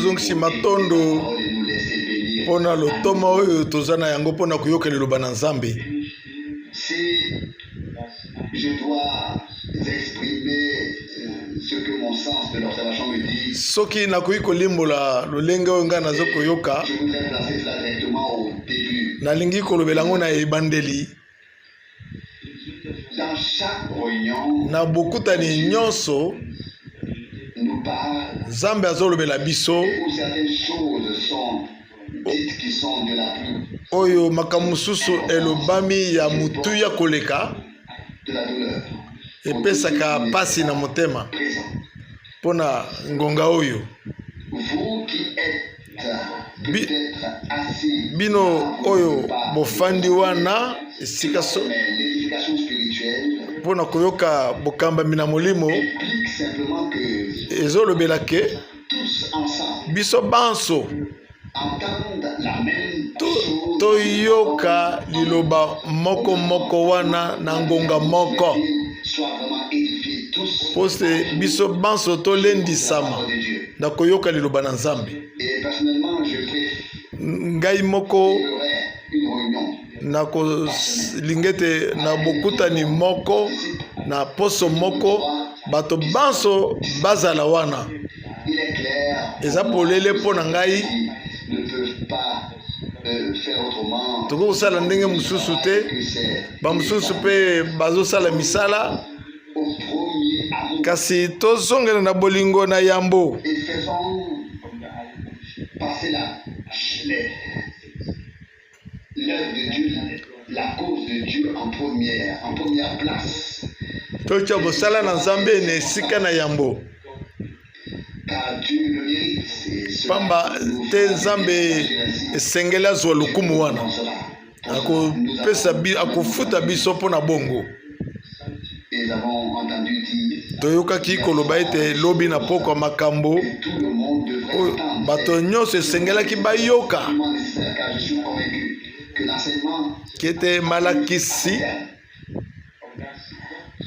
Tozongisi matondo mpo na lotoma oyo toza na yango mpo na koyoka liloba na Nzambe. Si je dois exprimer ce que mon sens de l'observation me dit, Soki nakoki kolimbola lolenge oyo ngai nazo koyoka, je voudrais placer cela directement au début. Nalingi kolobela yango na ebandeli. Dans chaque réunion, Na bokutani nyonso, nous parle Nzambe azolobela biso et où certaines choses sont dites qui sont de la plus oyo makambo mosusu elobami ya motuya koleka de la douleur. Epesaka mpasi na motema Présent. mpo na ngonga oyo. Vous qui êtes peut-être assis, Bino oyo bofandi wana esika so mais l'édification spirituelle mpo na koyoka bokambami na molimo implique simplement que ezolobela ke tous ensemble biso banso entendent la même chose. Toyoka liloba moko moko wana na ngonga moko Soient vraiment édifiés tous mpo se biso banso tolendisama parole de Dieu. Na koyoka liloba na Nzambe. Et personnellement, je préférerais Ngai moko une réunion nakolinga ete na bokutani moko na poso moko bato banso bazala wana. Il est clair Eza polele mpo na ngai ne peuvent pas faire autrement. Tokoki kosala ndenge mosusu te. Que c'est Bamosusu mpe bazosala misala au premier amour. Kasi tozongela na bolingo na yambo. Et faisons passer l'œuvre de Dieu, la cause de Dieu en première place. Totya bosala na Nzambe na esika na yambo. Car Dieu le mérite. Et cela Pamba nous te fera Nzambe du bien. Esengeli azwa lokumu wana. Akopesa akofuta biso mpo na bongo. Et nous avons entendu dire Toyokaki koloba ete lobi na pokwa makambo que tout le monde devrait oyo entendre. bato nyonso esengelaki bayoka. Absolument nécessaire, car je suis convaincu que l'enseignement Kete malakisi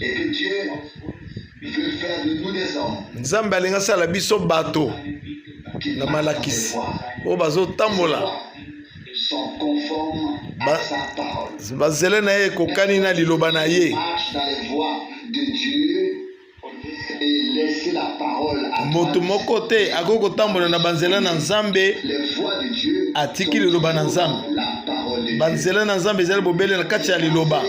et que Dieu veut faire de nous des hommes Nzambe alingi asala biso bato qui na marchent dans ses malakisi voies. oyo bazotambola Sont conformes à sa parole. Banzela na ye ekokani na liloba na ye. Marche dans les voies de Dieu et laisser la parole à Moto droite. Moko te akoki kotambola na banzela na Nzambe Les voies de Dieu atiki sont liloba na toujours Nzambe. la parole de Dieu. Banzela na Nzambe ezali bobele na kati ya liloba.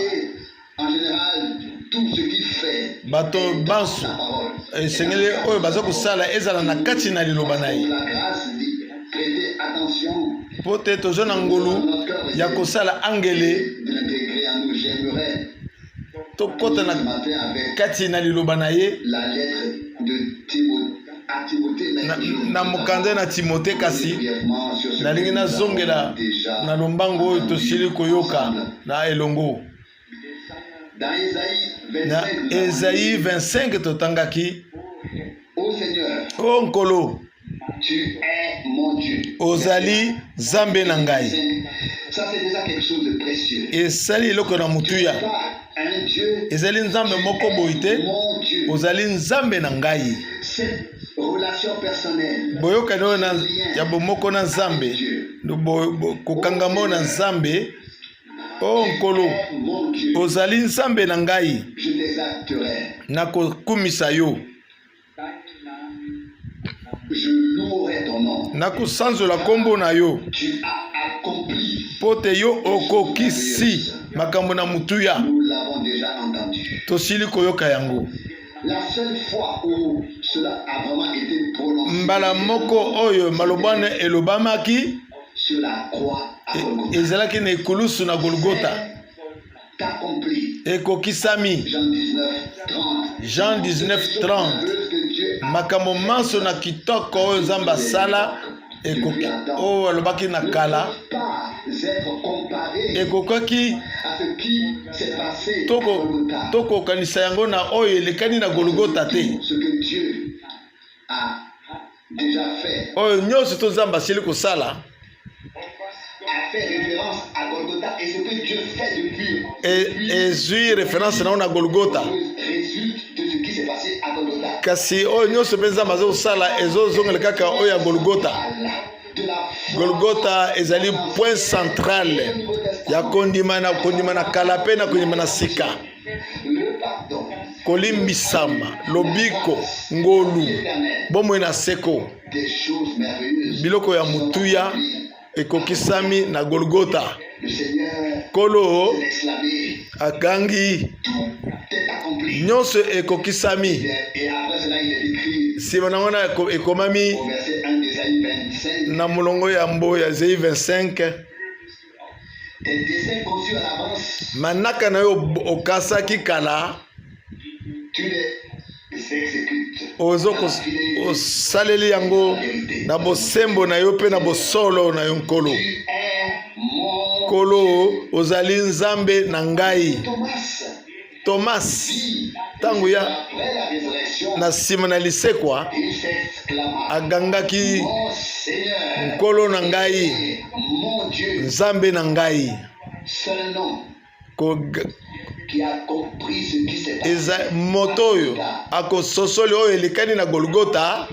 En général, tout ce qu'il fait Bato est dans banso sa parole. Esengeli oyo baza kosala ezala na kati na liloba na ye. La grâce dit, prêtez attention Mpo te toza na ngolu ya kosala angele de l'intégrer en nous. J'aimerais tokɔta na ce matin avec kati na liloba na ye. La lettre de Timothée, à Timothée, mais Na, na mokanda na Timote kasi nalingi nazongela na lombango oyo tosili koyoka na elongo. Dans Ésaïe 25, Na nous avons Ezayi lu, 25 totangaki Ô Seigneur, o Nkolo tu es mon Dieu. Ozali Nzambe na ngai. Ça, c'est déjà quelque chose de précieux. Esali eloko na Tu motuya. n'es pas un Dieu, Ezali Nzambe moko boye te mon Dieu. Ozali Nzambe na ngai. Cette relation personnelle, Boyokani oyo na- ya bomoko na Nzambe kokangama oyo na Nzambe o Nkolo es mon Dieu. Ozali Nzambe na ngai. Je t'exalterai. Nakokumisa yo. Je louerai ton nom. Nakosanzola nkombo na yo. Tu as accompli. Mpo te yo okokisi makambo na motuya. Nous l'avons déjà entendu. Tosili koyoka yango. La seule fois où cela a vraiment été prononcé, Mbala moko oyo maloba wana elobamaki sur la croix à Golgotha. Ezalaki na ekulusu na Golgota. C'est accompli. Ekokisami. Jean 19, 30. Jean 19, 30. Que Dieu a Makambo manso na kitoko oyo Nzambe asala ekoki oyo alobaki na kala pas être comparé ekokaki à ce qui s'est passé à toko- Golgotha. Tokokanisa yango na oyo elekani na Golgota te. Ce que Dieu a déjà fait Oyo nyonso to Nzambe asili kosala a fait référence à Golgotha et ce que Dieu fait depuis ezwi référence nango na Golgota. Résulte de ce qui s'est passé à Golgotha. Kasi oyo nyonso mpe Nzambe aza kosala ezozongela kaka oyo ya Golgota. Golgota ezali point central ya kondima na kondima na kala mpe na kondima na sika. Kolimbisama, lobiko, ngolu, bomoi na seko, biloko ya motuya ekokisami na Golgota. Nkolo agangi, nyonso ekokisami. Nsima na wana ekomami na molongo ya mbo ya Ezeyi 25: manaka na yo okasaki kala, osaleli yango na bosembo na yo mpe na bosolo na yo. Nkolo, Nkolo, ozali Nzambe na ngai. Thomas, ntango ya na nsima na lisekwa, agangaki: "Nkolo na ngai, Nzambe na ngai." Eza moto oyo akososoli oyo elekani na Golgota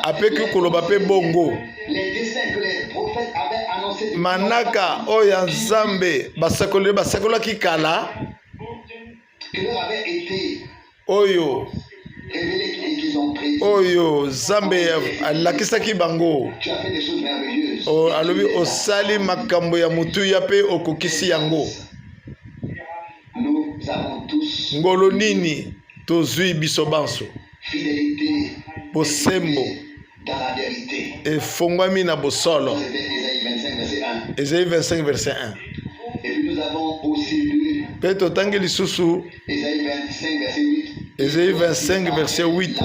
apeki koloba mpe bongo. Manaka oyo ya Nzambe basakoli basakolaki kala, oyo Nzambe alakisaki bango, alobi: "Osali makambo ya motuya mpe okokisi yango." Ngolu nini tozwi biso banso! Bosembo efongwami na bosolo. Esaïe 25 verset 1. Mpe totangi lisusu Esaïe 25 verset 8: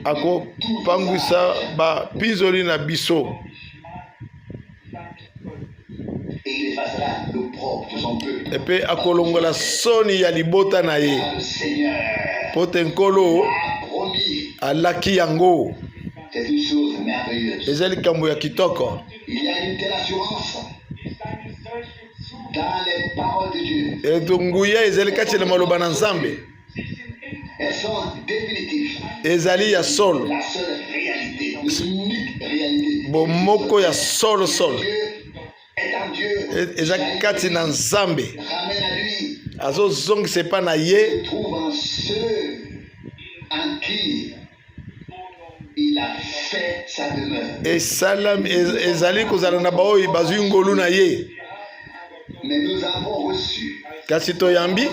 akopangwisa bapinzoli na biso mpe akolongola soni ya libota na ye, mpo te Nkolo alaki yango. Eza likambo ya kitoko. Eto nguya ezali kati na maloba na Nzambe, ezali ya solo, bomoko ya solo solo eza kati na Nzambe. Azozongisa epai na ye. Esalami, ezali kozala na baoyo bazwi ngolu na ye. Kasi toyambi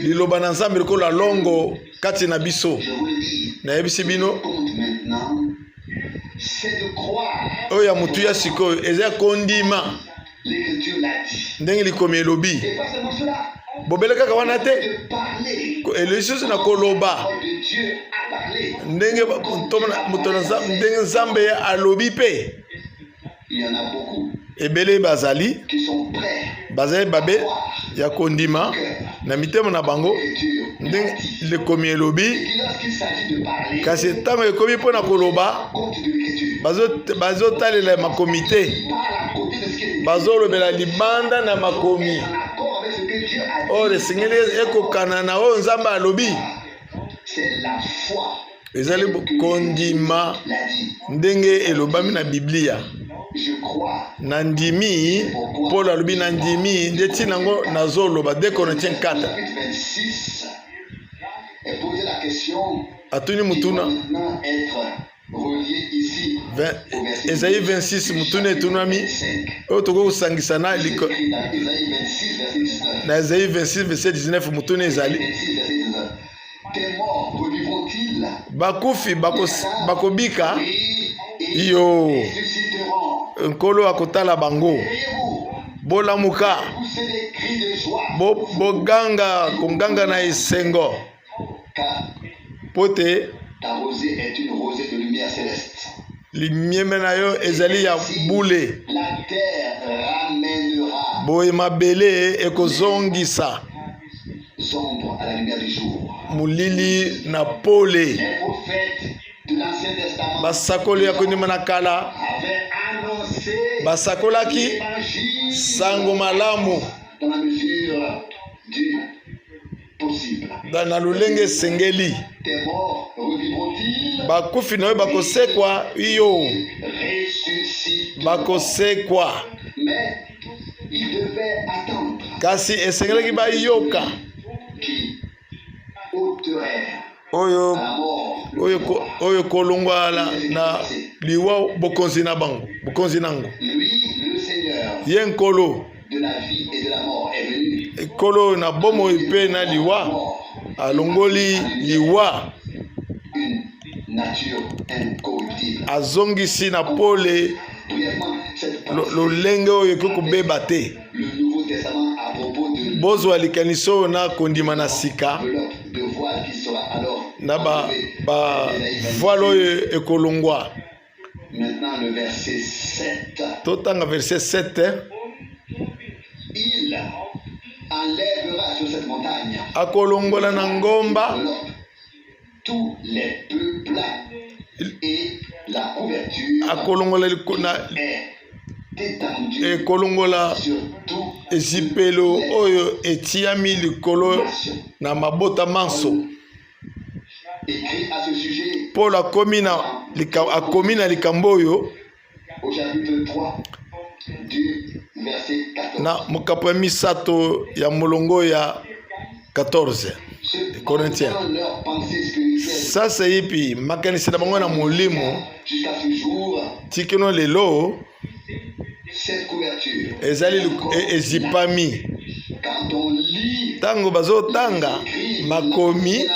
liloba na Nzambe lokola longo kati na biso. Nayebisi bino, oyo ya motuya sikoyo eza kondima ndenge likomi elobi. Bobele kaka wana te, lisusu na koloba ndenge moto ndenge Nzambe alobi. Mpe ebele bazali babe ya kondima na mitema na bango ndenge likomi elobi, kasi ntango ekomi mpo na koloba, bazotalela makomi te, bazolobela libanda na makomi. Oyo esengeli ekokana na oyo Nzambe alobi. Ezali kondima ndenge elobami na Biblia. Nandimi, Paul alobi: "Nandimi, nde ntina yango nazoloba." 2 Corinthiens 4. Atuni mutuna. Esaïe 26, mutuna etunami oyo tokoki kosangisa na Esaïe 26 verset 19. Mutuna ezali: bakufi bakobika? Iyo, Nkolo akotala bango. Bolamuka, boganga konganga na esengo, mpo te limieme na yo ezali ya bule. Boye mabele ekozongisa molili na pole. Basakoli ya kondima na kala basakolaki sango malamu. Na lolenge esengeli. Bakufi na yo bakosekwa, iyo, bakosekwa. Kasi esengelaki bayoka oyo oyo oyo kolongwa na liwa bokonzi na bango bokonzi nango ye nkolo nkolo na bomoi mpe na liwa alongoli liwa azongisi na pole lolenge oyo ekoki kobeba te. Bozwa likanisi oyo na kondima na sika na ba, ba voile oyo ekolongwa. Totanga verset 7. Il enlèvera sur cette montagne akolongola na ngomba tous les peuples et la couverture akolongola na ekolongola ezipelo oyo etiyami likolo na mabota manso. Paul akomi na, akomi na likambo oyo na mokapo ya misato ya molongo ya 14 Corinthiens. Sasa ipi makanisi na bango na molimo tikino lelo ezali e, ezipami ntango bazotanga makomi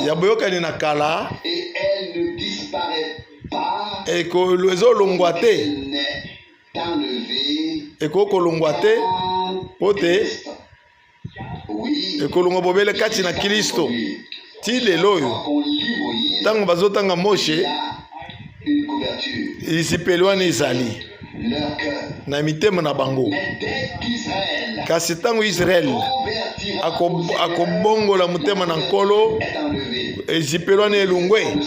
ya boyokani na kala ezolongwa te ekoki kolongwa te mpo te ekolongwa bobele kati na Kristo ti lelo oyo. Ntango bazotanga Moshe, ezipeli wana ezali na mitema na bango. Kasi ntango Israele akobongola motema na Nkolo, ezipeli wana elongwe.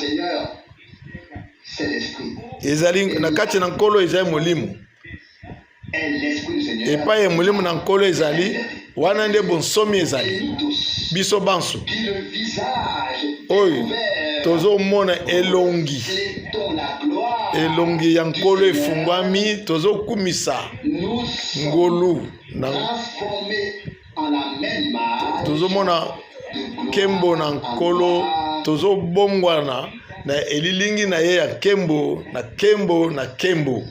Ezali na kati na Nkolo, ezali molimo. Epai ya molimo na Nkolo ezali, wana nde bonsomi ezali. Biso banso oyo tozomona elongi elongi ya Nkolo efungwami, tozokumisa ngolu na tozomona nkembo na Nkolo, tozobongwana na elilingi na ye ya nkembo na nkembo na nkembo.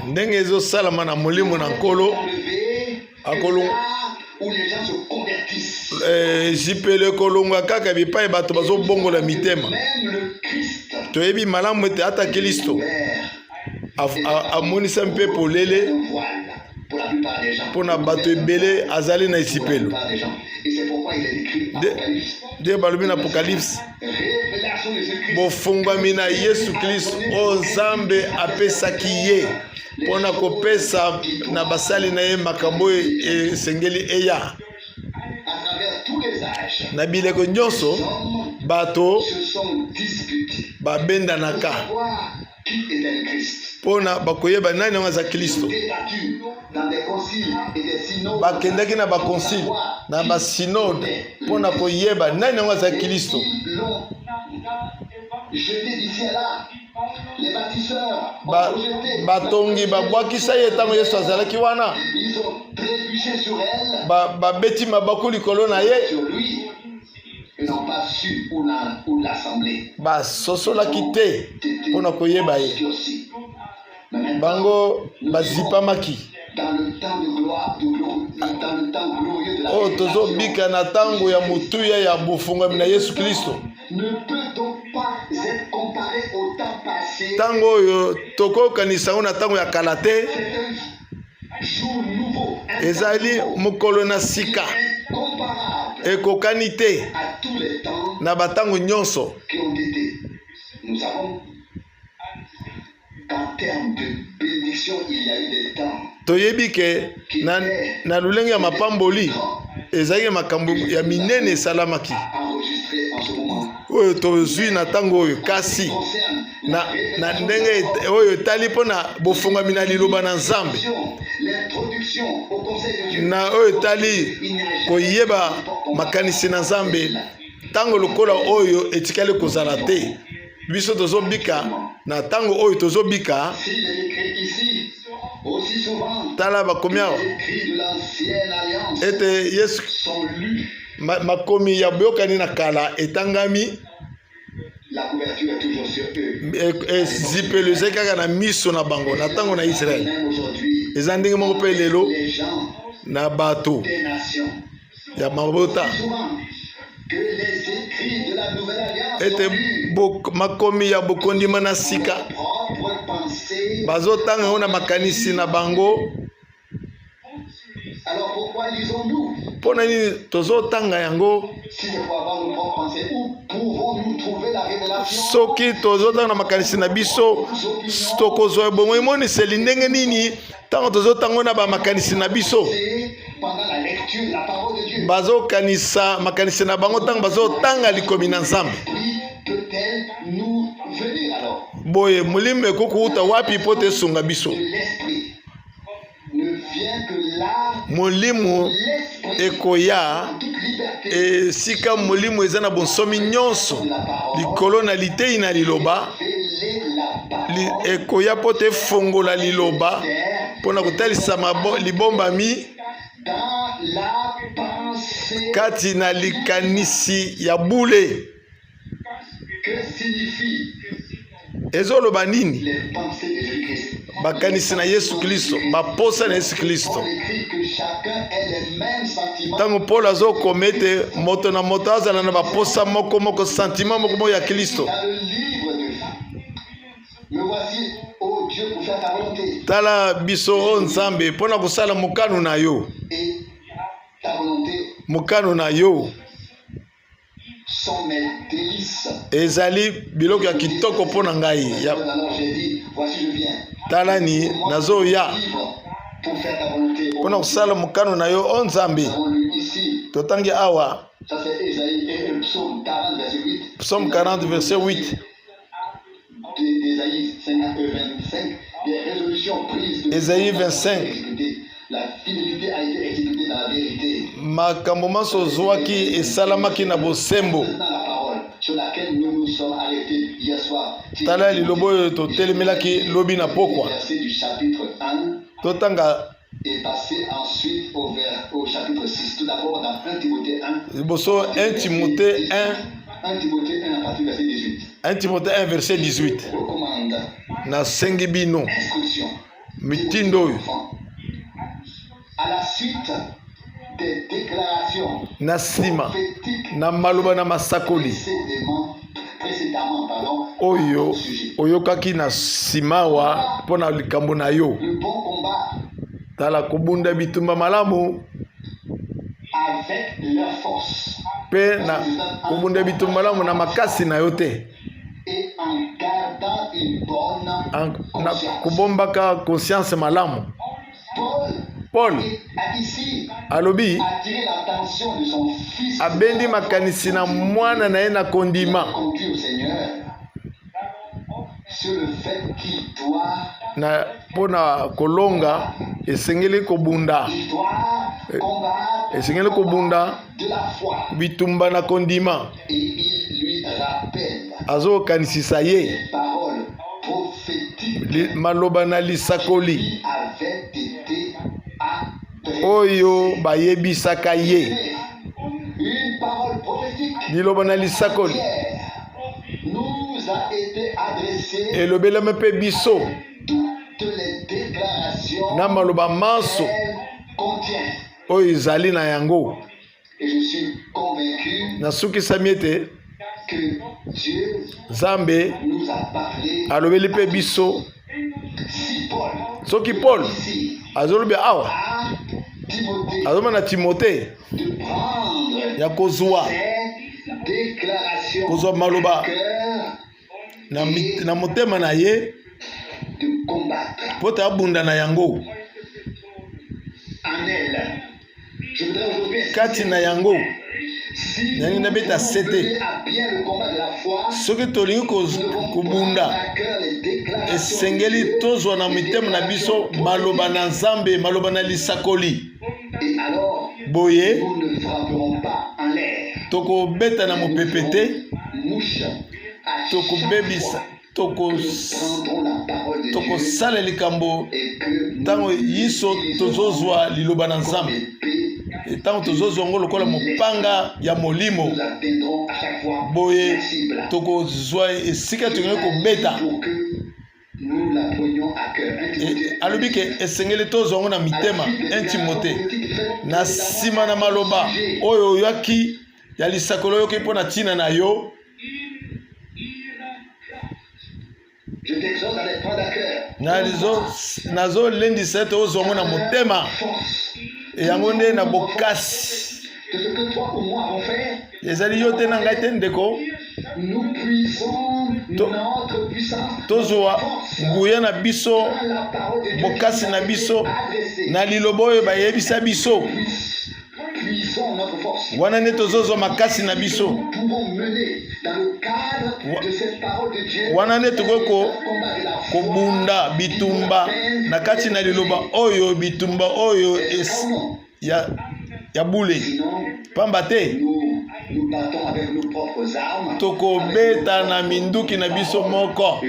Ndenge ezosalama na molimo na Nkolo, ezipelo eh, ekolongwa kaka bipai bato bazobongola mitema. Toyebi malamu ete ata Klisto amonisa mpe polele mpo na bato ebele azali na ezipelo. Nde balobi na Apokalipse, bofungwami na Yesu Klisto oyo Nzambe apesaki ye mpo na kopesa na basali na ye makambo oyo esengeli eya. Na bileko nyonso bato babendanaka mpo na bakoyeba nani yango aza Klisto. Bakendaki na baconcile na basinode mpo na koyeba nani yango aza Klisto. Ba, batongi babwakisa ye ntango Yesu azalaki wana, babeti ba mabaku likolo na ye, basosolaki te mpo na koyeba ye, bango bazipamaki. Oyo tozobika na ntango ya motuya ya bofungwami na Yesu Klisto. Ntango oyo tokokanisa yango na ntango ya kala te. Ezali mokolo na sika, ekokani te na bantango nyonso. Toyebi ke na, na lolenge ya mapamboli Ezalaki na makambo ya minene esalamaki à enregistrer en ce moment. Oyo tozwi na ntango oyo, kasi Concerne na ndenge oyo etali mpo na bofungwami na liloba na Nzambe, l'introduction au conseil de Dieu, na oyo etali koyeba makanisi na Nzambe, ntango lokola oyo etikali kozala te. Biso tozobika na ntango oyo tozobika. S'il est écrit ici, aussi souvent, Tala, bakomi awa les écrits de l'ancienne alliance ete Yesu sont lus. makomi ya boyokani na kala etangami. La couverture est toujours sur eux. Ezipelo ezali kaka na miso na bango na ntango na Israele. Même aujourd'hui, Eza ndenge moko mpe lelo les gens na bato des nations. ya mabota. Souvent que les écrits de la nouvelle alliance Ete sont lus. makomi ya bokondima na sika Propre pensée. bazotanga yango na makanisi na bango. Alors pourquoi lisons-nous Mpo na nini tozotanga yango? Si c'est pour avoir nos propres pensées, où pouvons-nous trouver la révélation? Soki tozotanga na makanisi na biso, tokozwa ebongo emoniseli ndenge nini ntango tozotanga na bamakanisi na biso? C'est pendant la lecture de la parole de Dieu. Bazokanisa makanisi na bango ntango bazotanga likomi na Nzambe. L'Esprit peut-elle nous venir alors? Boye molimo ekoki kouta wapi mpo te esunga biso? De l'Esprit ne vient que là, Molimo l'Esprit ekoya en toute liberté esika molimo eza na bonsomi nyonso likolo na litei na liloba. Révéler la parole Ekoya mpo te efongola liloba mpo na kotalisa libombami dans la pensée. Kati na likanisi ya bule. Que signifie Ezoloba nini les pensées de Jésus-Christ? Bakanisi na Yesu Kristo, baposa na Yesu Kristo? Paul écrit que chacun ait les mêmes sentiments. Ntango Paul azokoma ete moto na moto azala na baposa moko moko, sentiment moko moko ya Kristo. Dans le livre de Me voici, ô Dieu, pour faire ta volonté. Tala biso, o Nzambe, mpo na kosala mokano na yo. Et ta volonté Mokano na yo sont mes délices. Ezali biloko ya kitoko mpo na ngai ya. Alors j'ai dit, voici je viens. Talani, nazoya Libre pour faire ta volonté. mpo na kosala mokano na yo, o Nzambe. Nous avons lu ici, Totangi awa ça c'est Ésaïe et le psaume 40, verset 8. Psaume 40 verset 8. D'Ésaïe 5, 25, des résolutions prises de Ésaïe 25. exécutées. La fidélité a été exécutée dans la vérité. Makambo manso ozwaki esalamaki na bosembo. Maintenant la parole sur laquelle nous nous sommes arrêtés hier soir. Tala liloba oyo totelemelaki lobi na pokwa. Verset du chapitre 1 Totanga et passer ensuite au chapitre 6. Tout d'abord dans 1 Timothée 1. Liboso 1 Timothée 1. 1 Timothée 1 à partir du verset 18. 1 Timothée 1 verset 18. Recommande Nasengi bino instruction. Mitindo oyo À la suite des déclarations na nsima prophétiques na maloba na masakoli précédemment, pardon, oyo au sujet. Oyokaki na nsima awa mpo na likambo na yo. Le bon combat Tala, kobunda bitumba malamu avec leur force mpe na kobunda bitumba malamu na makasi na yo te et en gardant une bonne na conscience. kobombaka conscience malamu. Paul Paul a ici alobi attiré l'attention de son fils abendi makanisi na mwana na ye na kondima conduit au Seigneur sur le fait qu'il doit na mpo na kolonga esengeli kobunda il doit combattre esengeli kobunda de la foi bitumba na kondima. Et il lui rappelle Azokanisisa ye les paroles prophétiques maloba na lisakoli qui avaient été adressées. Oyo bayebisaka ye. Une parole prophétique Liloba na lisakoli hier nous a été adressée, elobelami mpe biso toutes les déclarations na maloba manso qu'elle contient. Oyo ezali na yango. Et je suis convaincu Nasukisami ete que Dieu Nzambe nous a parlé. Alobeli mpe biso. Si Paul, Soki Paul ici, azolobi awa à Timothée, azomona Timote de prendre ya kozwa ces déclarations kozwa maloba à cœur na motema na ye de combattre mpo te abunda na yango en elle. Kati na yango nalingi nabeta sete. Soki tolingi kobunda, esengeli tozwa na mitema na biso maloba na Nzambe, maloba na lisakoli. Boye tokobeta na mopepe te, tokobebisa, tokosala likambo ntango yiso tozozwa liloba na Nzambe, ntango tozozwa yango lokola mopanga ya molimo. Boye tokozwa esika tolingi kobeta. Alobi ke esengeli tozwa yango na mitema. 1 Timote, na nsima na maloba oyo oyaki ya lisakolo oyoki mpo na ntina na yo, nazolendisa ete ozwa yango na motema, yango nde na bokasi. Ezali yo te na ngai te, ndeko, tozwa nguya na biso, bokasi na biso na liloba oyo bayebisa biso. Wana nde tozozwa makasi na biso, wana nde tokoki kobunda bitumba na kati na liloba oyo, bitumba oyo ya bule. Pamba te tokobeta na minduki na biso moko.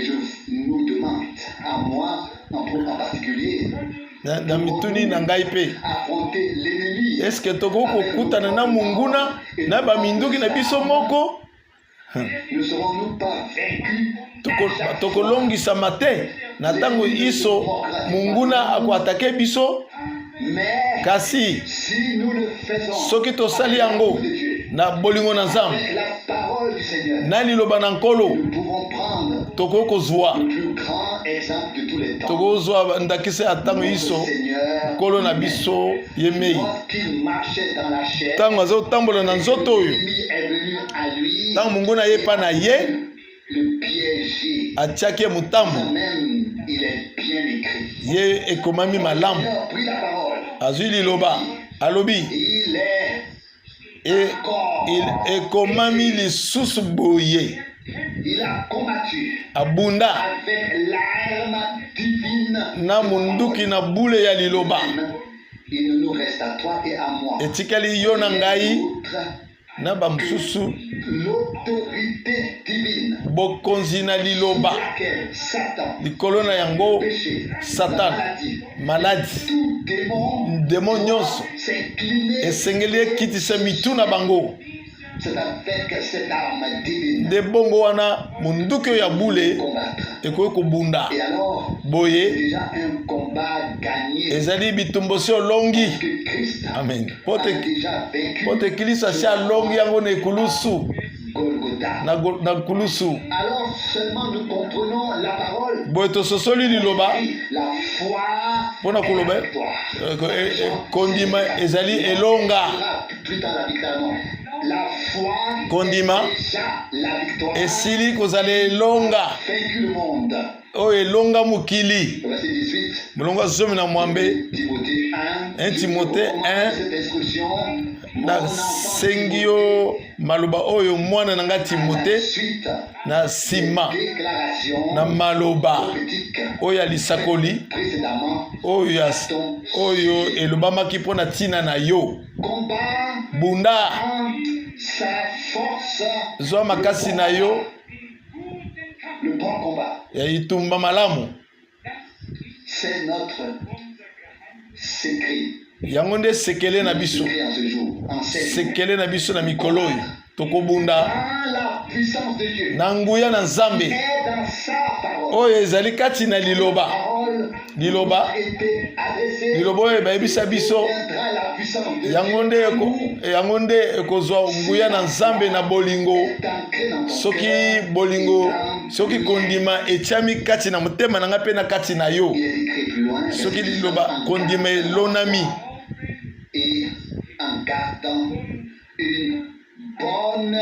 Na mituni na ngai mpe, eske tokoki kokutana na monguna na baminduki na biso moko? Tokolongisama te na ntango iso monguna akoatake biso. Kasi soki tosali yango na bolingo na Nzambe, na liloba na Nkolo, tokoki kozwa ndakisa ya ntango iso Nkolo na biso ye mei, ntango azotambola na nzoto oyo, ntango monguna ye epa na ye atiaki ye motambo, ye ekomami malamu, azwi liloba, alobi ekomami lisusu boye. Abunda na munduki na bule ya liloba. Etikali yo na ngai na bamosusu bokonzi na liloba likolo na yango Satan, maladi, demo nyonso esengeli ekitisa mitu na bango. Nde bongo wana monduki oyo ya bule ekoki kobunda. Boye ezali bitumba osi olongi. Amen. Po te Kristo asi alongi yango na ekulusu, na kulusu. Boye tososoli liloba mpo na koloba kondima ezali elonga. Kondima esili kozala elonga oyo elonga mokili. Molongo ya 18, 1 Timote 1: nasengi yo maloba oyo, mwana na ngai Timote, na nsima na maloba oyo ya lisakoli oyo elobamaki mpo na ntina na yo. Bunda, zwa makasi na yo ya etumba malamu. Yango nde sekele na biso, sekele na biso na mikolo oyo. Tokobunda na nguya na Nzambe oyo ezali kati na liloba. Liloba, liloba oyo bayebisa biso, yango nde ekozwa nguya na Nzambe na bolingo. Soki bolingo, soki kondima etiami kati na motema na ngai mpe na kati na yo, soki liloba kondima elonami Et en gardant une bonne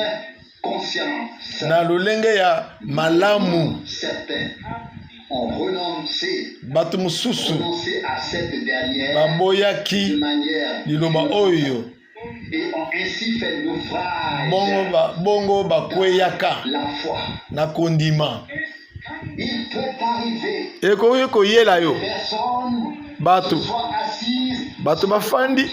conscience. Na lolenge ya malamu. Certain. ont renoncé, Bato mosusu renoncé à cette dernière baboyaki de manière liloba oyo et ont ainsi fait naufrage bongo, ba, bongo bakweyaka la foi. Na kondima. Il peut arriver Ekoki koyela yo que personne bato soit assise bato bafandi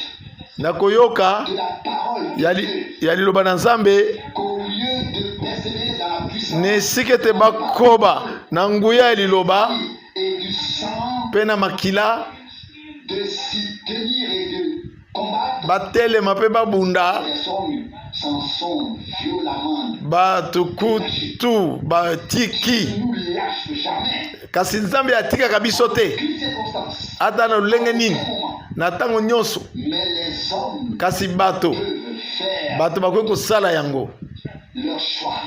na koyoka de la parole de ya, li, Dieu, ya liloba na Nzambe qu'au lieu de persévérer dans la puissance na esika ete bakoba na nguya ya liloba et du sang, mpe na makila de s'y tenir et de combattre, batelema mpe babunda personnes s'en sont violemment. Bato kutu batiki. Ne nous lâche jamais. Kasi Nzambe atikaka biso te Aucune circonstance. ata na lolenge nini na ntango nyonso. Mais les hommes Kasi bato peuvent faire bato bakoki kosala yango leur choix.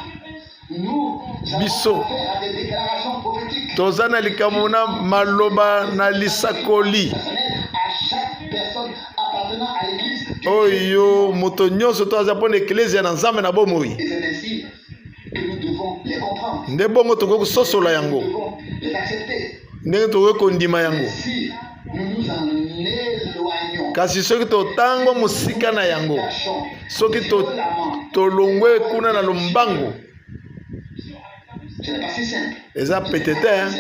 Nous avons Biso. Affaire à des déclarations prophétiques Toza na likambo na maloba na lisakoli personnelles à chaque personne appartenant à l'église du oyo moto nyonso to aza mpo na eklezia na Nzambe na bomoi. Et c'est ainsi que nous devons les comprendre. Nde bongo tokoki kososola yango Nous devons les accepter. Ndenge tokoki kondima yango. Si nous nous en éloignons, Kasi soki totangwa mosika na yango tâchons soki to- violemment. tolongwe kuna na lombango. Ce n'est pas si simple. Eza pete te hein.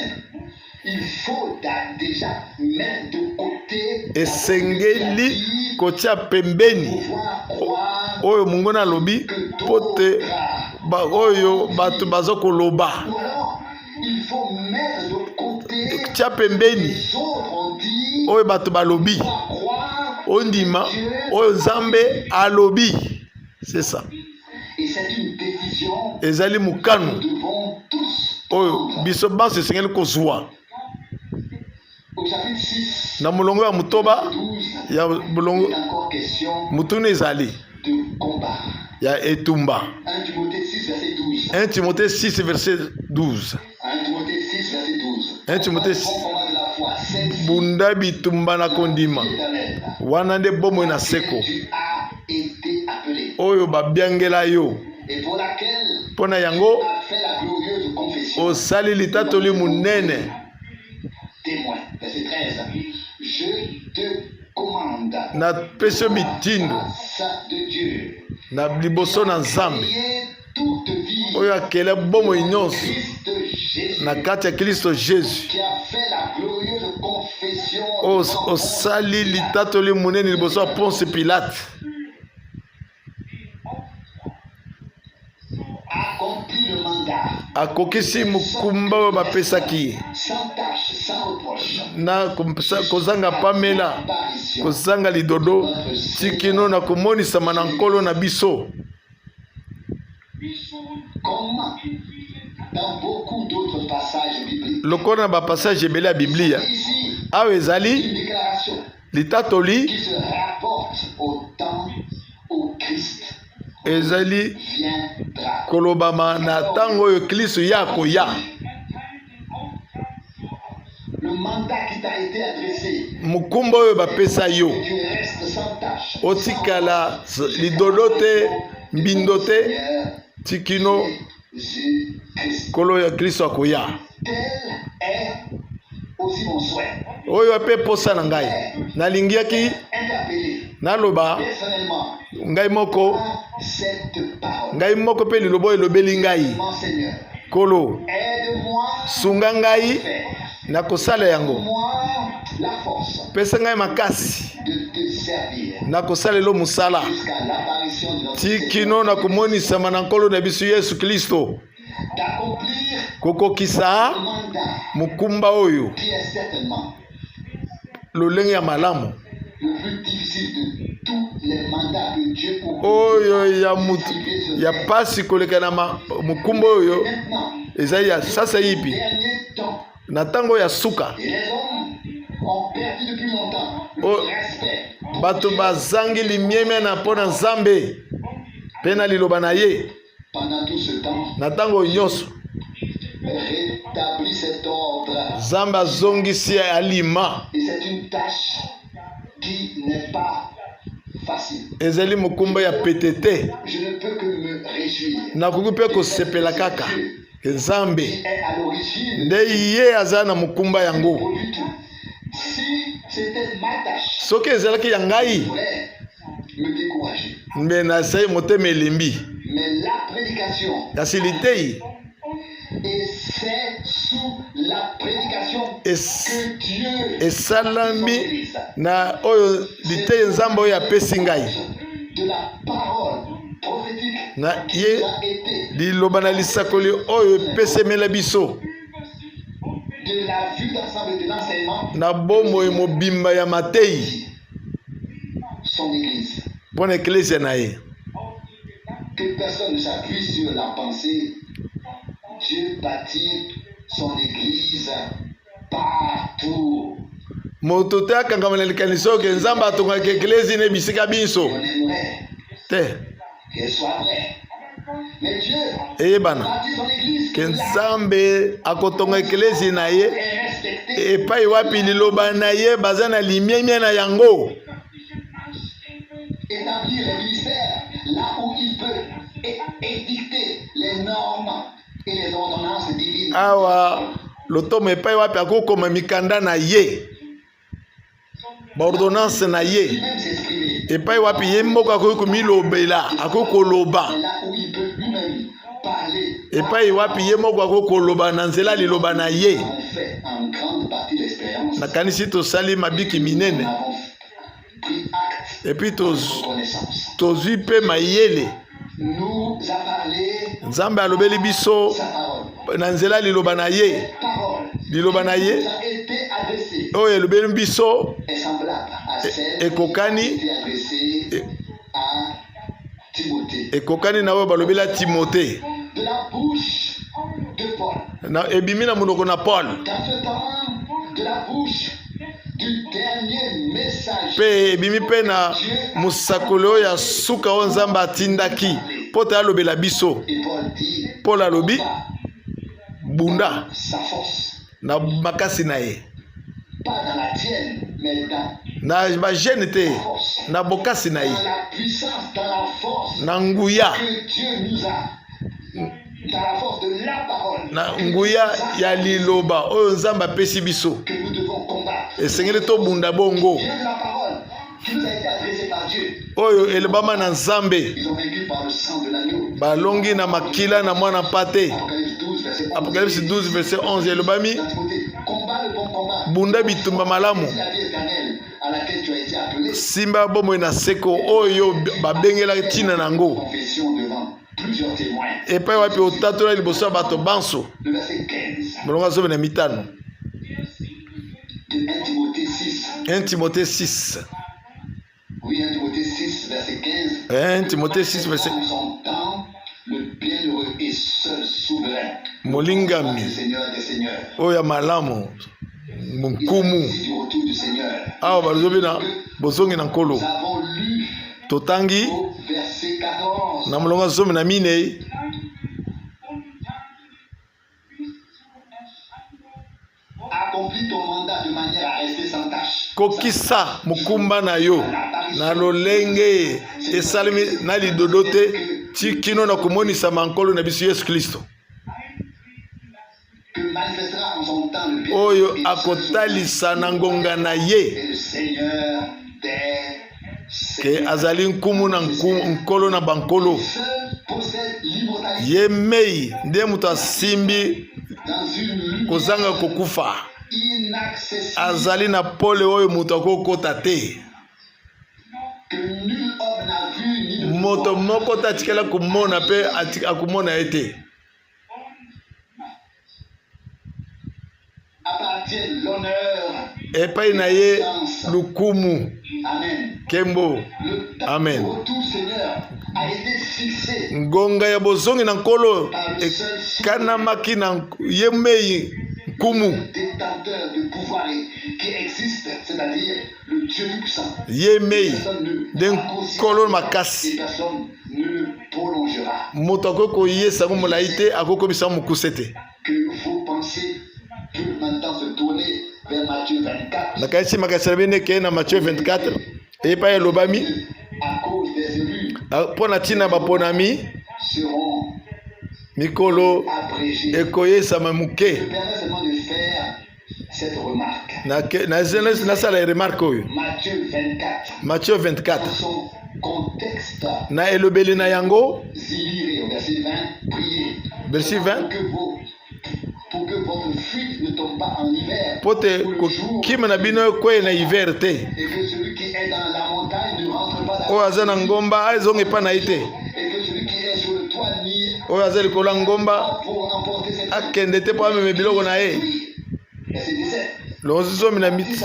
Il faut déjà mettre de côté Esengeli kotia pembeni pouvoir croire oyo monguna alobi mpo te ba, oyo bato baza koloba. Ou alors il faut mettre de côté Tia pembeni les autres ont dit oyo bato balobi pour croire. Ondima oyo Nzambe alobi, c'est ça. Et c'est une décision Ezali que mokano nous devons tous oyo prendre. Biso banso esengeli kozwa. Au chapitre 6, Na molongo ya motoba 12, ya molongo il est encore question motuna ezali de combat. Ya etumba. 1 Timothée 6, verset 12. 1 Timothée 6 verset 12. 1 Timothée 6, verset 12. 1 Timothée Combat 6. le bon combat de la foi. Celle-ci Bunda bitumba na kondima éternelle. wana nde bomoi na seko Tu as été appelé. Oyo babiangela yo Et pour laquelle mpo na yango tu as fait la glorieuse confession. Osali litatoli monene. Témoin. Verset 13. Je te commande. Napesi yo mitindo Face de Dieu. Na liboso na Nzambe Ayez toute vie. Oyo akela bomoi nyonso Christ Jésus. Na kati ya Kristo Jésus Qui a fait la glorieuse confession. Oyo devant osali litatoli monene liboso ya Ponce Pilate. Accompli le mandat. Akokisi mokumba oyo bapesaki ye Sans tache, sans reproche. Na kozanga pamela Apparition. Kozanga lidodo tii kino na komonisama na Nkolo na biso. Comme dans beaucoup d'autres passages bibliques. Lokola na bapassage ebele ya Biblia Ici, awa ezali une déclaration litatoli qui se rapporte au temps où Christ ezali viendra. Kolobama na ntango oyo Kristo ye akoya. Le mandat qui t'a été adressé, Mokumba oyo bapesa yo que tu restes sans tache, otikala lidodo te mbindo te Seigneur tii kino Jésus-Christ. Nkolo ya Kristo akoya. Tel est aussi mon souhait. Oyo mpe posa na ngai nalingiaki Interpellé naloba personnellement ngai moko par cette parole. Ngai moko mpe liloba oyo elobeli ngai. Mon Seigneur, Nkolo aide-moi sunga ngai à faire. Na kosala yango. Moi la force Pesa ngai makasi de te servir na kosalela mosala jusqu'à l'apparition de notre tii kino Seigneur, na komonisama na Nkolo na biso Yesu Kristo d'accomplir kokokisa le mandat mokumba oyo qui est certainement lolenge ya malamu le plus difficile de tous les mandats que Dieu oyo ya mutu ya pasi koleka na mokumba oyo Maintenant, ezali ya sasa yipi dernier temps, na ntango ya suka. Et les hommes ont perdu depuis longtemps le Oh. respect pour Bato Dieu. bazangi limemia na mpo na Nzambe mpe na liloba na ye. Pendant tout ce temps, Na ntango nyonso rétablit cet ordre. Nzambe azongisi alima. Et c'est une tâche qui n'est pas facile. Ezali mokumba ya pete te. Je ne peux que me réjouir Nakoki mpe kosepela kaka Ke Nzambe nde ye aza na mokumba yango. Soki ezalaki ya ngai, mbe nasali motema elembi. Kasi litei esalami na oyo liteyi Nzambe oyo apesi ngai na ye liloba na lisakoli oyo epesemela biso na bomoi mobimba ya mateyi mpo na eklezia na ye. Que personne ne s'appuie sur la pensée Dieu bâtit son église partout. Moto te akangama na likanisi oyo ke Nzambe atongaka eklezia na bisika binso te. Eyebana ke Nzambe akotonga eklezia na ye epai wapi liloba na ye baza na limemia na yango. Établir les ministères là où il peut édicter les normes et les ordonnances divines. Awa lotomo epai wapi akokoma mikanda na ye baordonnance na ye epai wapi ye moko akoki komilobela akoki koloba epai wapi ye moko akoki koloba na nzela liloba na ye. Nakanisi tosali mabiki minene epuis tozwi mpe mayele. Nzambe alobeli biso na nzela liloba na ye, liloba na ye oyo elobeli biso ekokani ekokani na oyo balobela Timote, na ebimi na monoko na Paul mpe ebimi mpe na mosakoli oyo ya suka oyo Nzambe atindaki mpo te alobela biso. Paul alobi bunda na makasi na ye, na bagene te, na bokasi na ye, na nguya, na nguya ya liloba oyo Nzambe apesi biso. Esengeli tobunda bongo oyo elobama na Nzambe. Balongi na makila na mwana mpate. Apocalypse 12 verset 11 elobami, bunda bitumba malamu, simba bomoi na seko oyo babengelaki ntina na yango, epai wapi otatola liboso ya bato banso. Molongo 15 1 Timothée 6. Oui, 1 Timothée 6, verset 15. 1 Timothée 6, verset. En son temps, le bienheureux et seul souverain. Molingami. Oyo ya malamu. Nkumu. Awa balobi na bozongi na Nkolo. Totangi na molongo 14. Kokisa mokumba na yo na lolenge esalemi na lidodo te ti kino na komonisama Nkolo na biso Yesu Klisto, oyo akotalisa na ngonga na ye ke azali nkumu na nkolo na bankolo. Ye mei nde moto asimbi kozanga kokufa, azali na pole oyo moto akokota te. Moto moko te atikala komona mpe akomona ye te. Epai na ye lokumu, nkembo. Amen. Ngonga ya bozongi na Nkolo ekanamaki na ye mei nkumu. Ye mei nde Nkolo makasi. Moto akoki koyesa yango molai te, akoki komisa yango mokuse te. Nakanisi makanisi na bino ekei na Matthieu 24 epai elobami mpo na ntina baponami. Mikolo ekoyesama moke. Nasala remarque oyo. Matthieu 24 na elobeli na yango, verset 20, mpo te kokima na bino ekwei na hiver te, oyo aza na ngomba azonga epai na ye te, oyo aza likolo ya ngomba akende te mpo ameme biloko na ye. Longo zomi na miti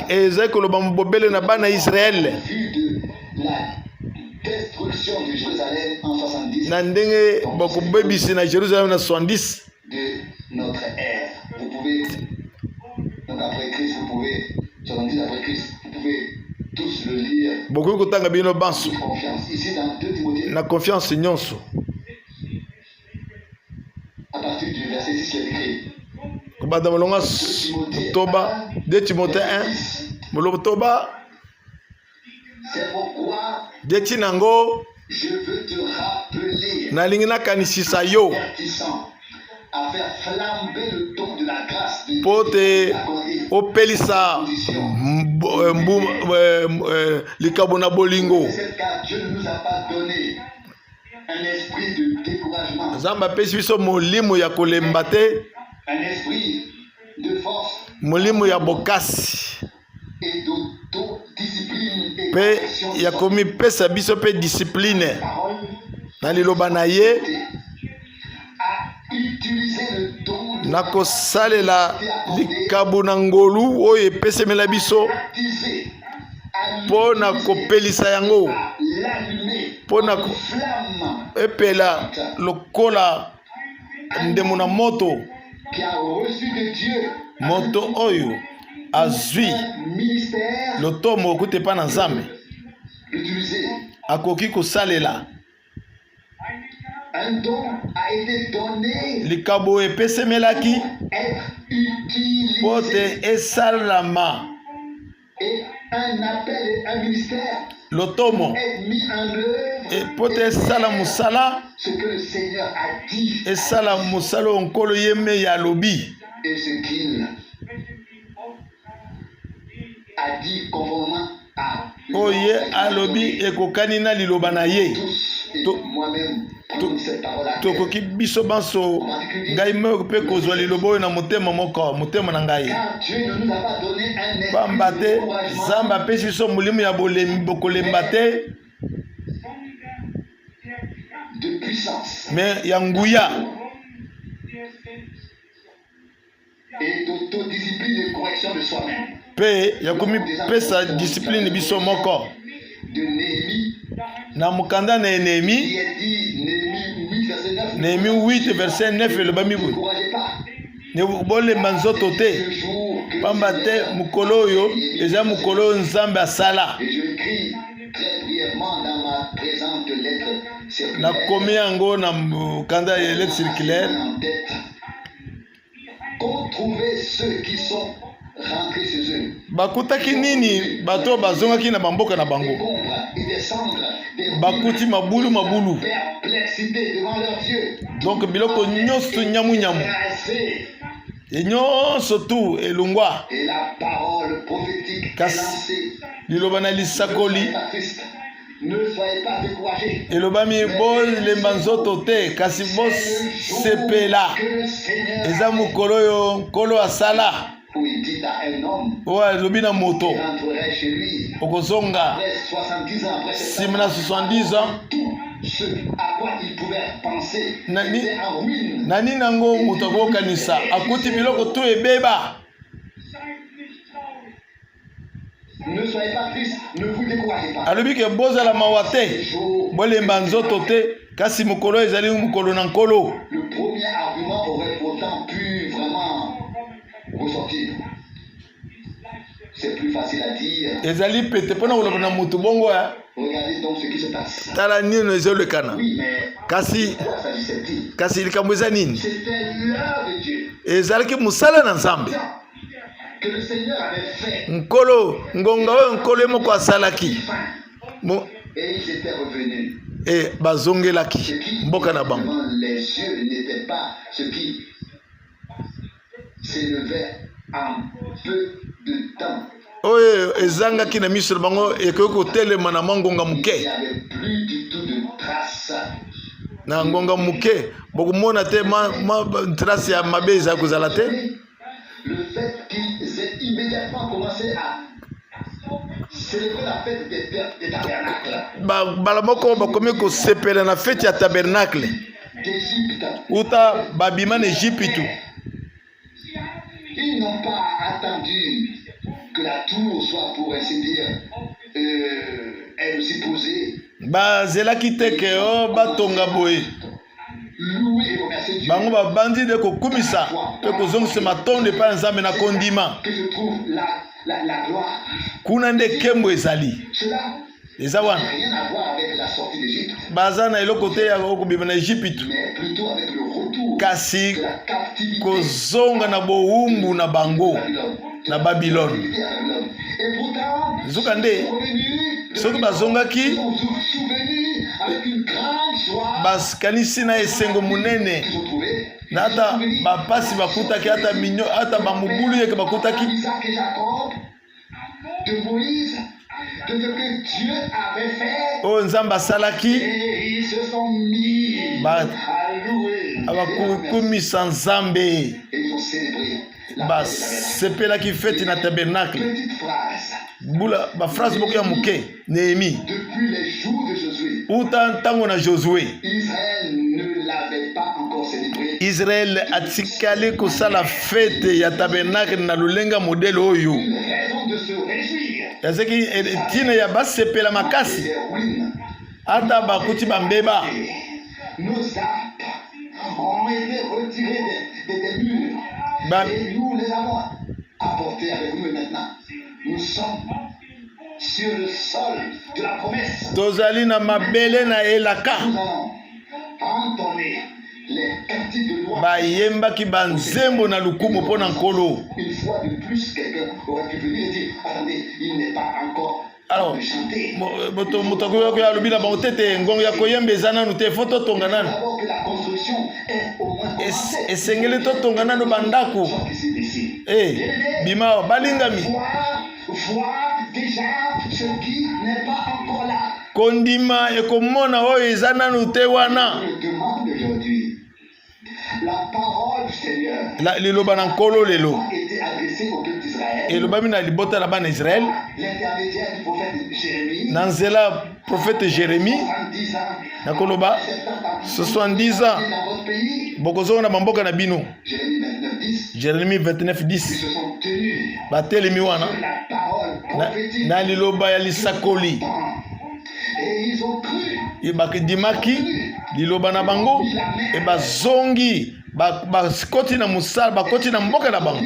ezali koloba bobele na bana ya Israele na ndenge bakobebisi na Jerusalem na 70. De notre ère. Vous pouvez, donc après Christ, vous pouvez, 70 après Christ, vous pouvez tous le lire. Bokoki kotanga bino banso Confiance. Ici, dans 2 Timothée, na confiance nyonso. À partir du verset 6, il est écrit. Kobanda molongo motoba, 2 Timothée 1 molongo motoba. C'est pourquoi De ntina yango je veux te rappeler, nalingi nakanisisa yo avertissant, à faire flamber le don de la grâce de mpo Dieu te accordé opelisa likabo na bolingo. Car Dieu ne nous a pas donné un esprit de découragement, Nzambe apesi biso molimo ya kolemba te, un esprit de force molimo ya bokasi et d'autodiscipline et mpe correction de ya soi. komipesa biso mpe discipline Parole na liloba na ye, à utiliser le don de na kosalela likabo na ngolu oyo epesemela biso baptiser, à mpo na kopelisa yango, l'allumer mpo na flamme epela lokola ndemo na moto. Qui a reçu de Dieu Moto oyo azwi un ministère lotomo okuta epai na Nzambe l'utiliser. akoki kosalela. Un don a été donné Likabo epesemelaki être mpo utilisé te esalama. Et un appel et un ministère Lotomo est mis en œuvre mpo te esala mosala, ce que le Seigneur a dit esala mosala oyo Nkolo ye mei alobi et ce qu'il a dit conformément à oyo ye alobi ekokani na liloba na ye. Tous et moi-même prendre cette parole à cœur. Tokoki biso banso, ngai moko mpe, kozwa liloba oyo na motema moko, motema na ngai. Car Dieu ne nous a pas donné un esprit Pamba de te découragement, Nzambe apesi biso molimo ya kolemba te, de puissance mais ya nguya et d'autodiscipline et correction de soi-même. Mpe ya komipesa discipline biso moko. De Néhémie, Na mokanda na Néhémie, il est dit, Néhémie 8, verset 9. Néhémie 8 verset 9 elobami boye: Découragez pas. Bolemba nzoto te, Ce jour que le pamba te Seigneur mokolo oyo eza mokolo oyo Nzambe asala. Et je écris très brièvement dans ma présente lettre circulaire. Nakomi yango na mokanda ya lettre circulaire. En tête. Qu'ont trouvé ceux qui sont rentrés chez eux? Bakutaki nini bato oyo bazongaki na bamboka na bango? Des décombres et des cendres, des ruines, Bakuti mabulu mabulu, perplexité devant leurs yeux. Donc biloko nyonso nyamunyamu. Écrasés. E nyonso tu elongwa. Et la parole prophétique est lancée. Liloba na Ne lisakoli soyez pas tristes. Ne soyez pas découragés. elobami: bolemba nzoto te, kasi bosepela. Eza mokolo oyo Nkolo asala. Où il dit à un homme Oyo alobi na moto qui rentrerait chez lui okozonga après 70 ans, après nsima na 70 ans. Tout ce à quoi il pouvait penser était en ruine. Na nini yango moto akokanisa, akuti biloko tu ebeba. Ne soyez pas tristes, ne vous découragez pas. Alobi ke bozala mawa te, Jour, bolemba nzoto te, kasi mokolo oyo ezali mokolo na Nkolo. Le premier argument aurait pourtant pu vraiment ressortir. C'est plus facile à dire. Ezali pete mpona koloba na motu bongo ya. Regardez donc ce qui se passe. Tala nini ezolekana. Oui, mais Kasi de quoi s'agissait-il? kasi likambo eza nini? C'était l'heure de Dieu Ezalaki mosala na Nzambe que le Seigneur avait fait. Nkolo, ngonga oyo Nkolo ye moko asalaki. Fin. Et ils étaient revenus. E bazongelaki mboka na bango. Oyo ezangaki na miso na bango ekoki kotelema na mwa ngonga moke. Na ngonga moke bokomona te ma, ma trace ya mabe ezali kozala te. Le fait qu'ils aient immédiatement commencé à célébrer la fête des, des tabernacles. Bala moko bakomi kosepela na feti ya tabernacle uta babima na Ejipitu. Ils n'ont pas attendu que la tour soit pour ainsi dire euh, elle aussi posée. Bazelaki te ke o oh, batonga boye. Bango babandi nde kokumisa mpe kozongisa matondo epai ya Nzambe na kondima. Kuna nde nkembo ezali. Eza wana. Baza na eloko te ya kobima na Ejipito, kasi kozonga na bowumbu na bango na Babilone. Nzokande soki bazongaki bakanisi na esengo monene na ata bapasi bakutaki ata minyo ata bamobulu yeke bakutaki oyo Nzambe asalaki bakokumisa Nzambe basepelaki feti na tabernacle bula baphrase moko ya moke Nehemi uta ntango na Josue Israel atikali kosala fete ya tabernacle na lolenge modele oyo ezalaki ntina ya basepela makasi ata bakuti bambeba. Nos arcs ont été retirés des, des, des murs ba... et nous les avons apportés avec nous et maintenant nous sommes sur le sol de la promesse. Tozali na mabele na elaka. Nous allons entonner les cantiques de loi. Bayembaki banzembo na lokumu mpo na Nkolo. Une fois de plus, quelqu'un aurait pu venir et dire, attendez, il n'est pas encore Alors, moto moto akoki koya alobi na bango te te ngongo ya koyemba eza nanu te fo totonga nanu esengeli totonga nanu bandako e eh, bima awa balingami kondima ekomona oyo eza nanu te wana La, liloba na Nkolo lelo elobami na libota na bana Israele na nzela profete Jeremie na koloba 70 ans bokozonga na bamboka na bino. Jeremie 29 10 batelemi wana na, na liloba ya lisakoli Bakndimaki liloba na bango e bazongi bakoti na mosala bakoti na mboka na bango.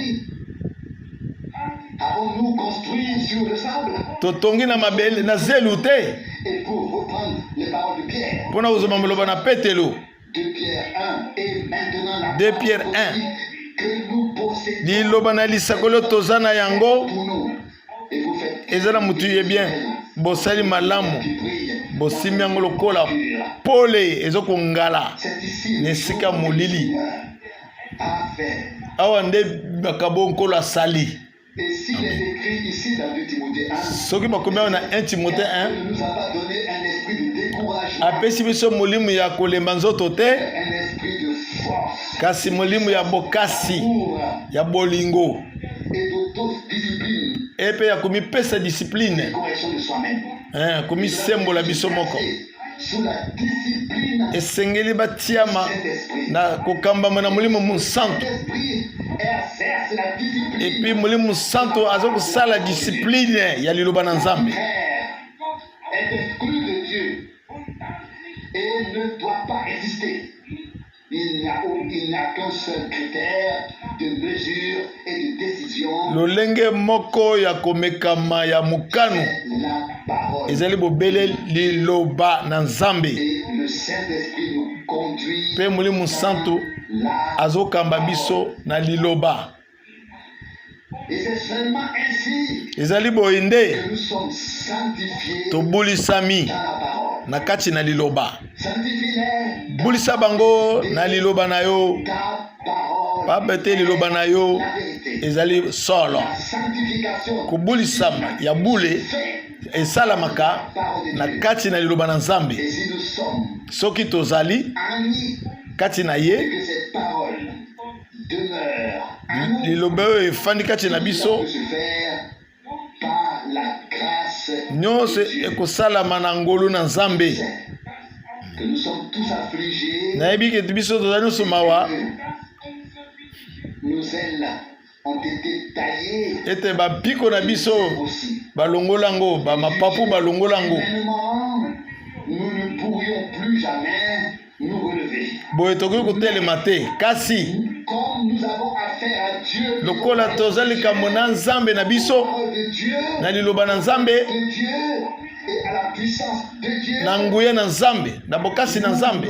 Totongi na mabele na zelu te mpo na kozwa maloba na Petelo 2 Pierre 1 liloba na lisakoli toza na yango eza na motu ye bien bosali malamu bosimbi yango lokola pole ezokongala na esika molili awa nde makambo Nkolo asali. Soki bakomi awa na 1 Timote 1 apesi biso molimo ya kolemba nzoto te kasi molimo ya bokasi ya bolingo epe ya komipesa discipline eh, komisembola biso moko esengeli batiama na kokambama na Molimo Mosantu epuis Molimo Mosantu aza kosala discipline ya liloba na Nzambe. Et ne doit pas exister. Il n'y a qu'un seul critère de mesure et de décision. Lolenge moko ya komekama ya mokano ezali bobele liloba na Nzambe. Mpe Molimo Santu azokamba biso na liloba. Ezali boye nde tobulisami Na kati na liloba. Bulisa bango na liloba na yo. Pamba ete liloba na yo ezali solo. Kobulisama ya bule esalamaka na kati na liloba na Nzambe. Soki tozali kati na ye, liloba oyo efandi kati na biso, nyonso ekosalama na ngolu na Nzambe. Nayebi ke biso tozali nyonso mawa ete bampiko na biso balongola yango, bamapapu balongola yango. Boye tokoki kotelema te, kasi lokola toza likambo na Nzambe na biso, na liloba na Nzambe, na nguya na Nzambe, na bokasi na Nzambe,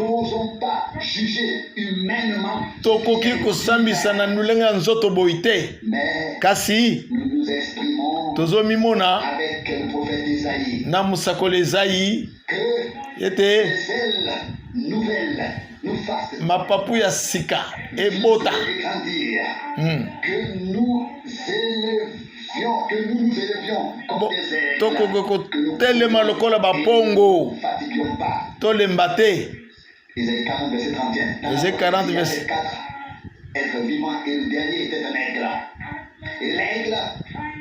tokoki kosambisa na lolenge ya nzoto boye te, kasi tozomimona na mosakoli Ezayi ete mapapu ya sika ebota. Tokoki kotelema lokola bapongo, tolemba te. Esaïe 40 verset Être vivant et le dernier était un aigle. Et l'aigle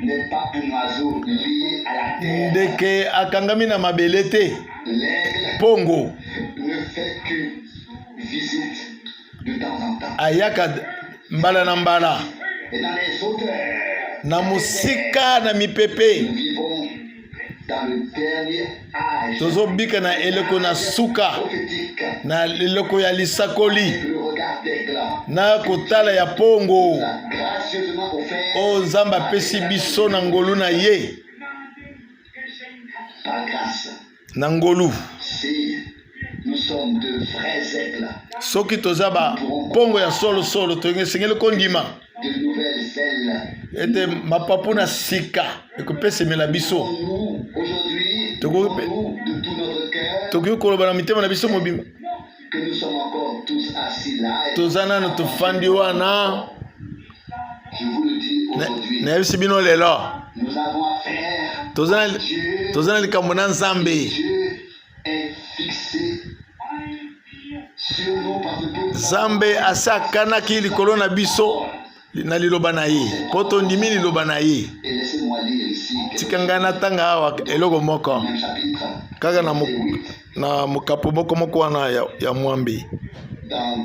n'est pas un oiseau lié à la terre. Ndeke akangami na mabele te. Pongo ne fait qu'une visite de temps en temps. Ayaka mbala na mbala. Et dans les hauteurs, na mosika na mipepe. Nous vivons Tozobika na eleko na suka, na eleko ya lisakoli, na kotala ya pongo oyo Nzambe apesi biso na ngolu na ye, na ngolu. Soki toza bapongo ya solosolo, toesengeli kondima ete mapapu na sika ekopesemela biso. Tokoki koloba na mitema na biso mobimba, toza nano tofandi wana. Nayebisi bino lelo, toza na likambo na Nzambe. Nzambe asi akanaki likolo na biso na liloba na ye, mpo tondimi liloba na ye. Tika ngai natanga awa eloko moko kaka na, na mokapo moko moko wana ya, ya mwambe na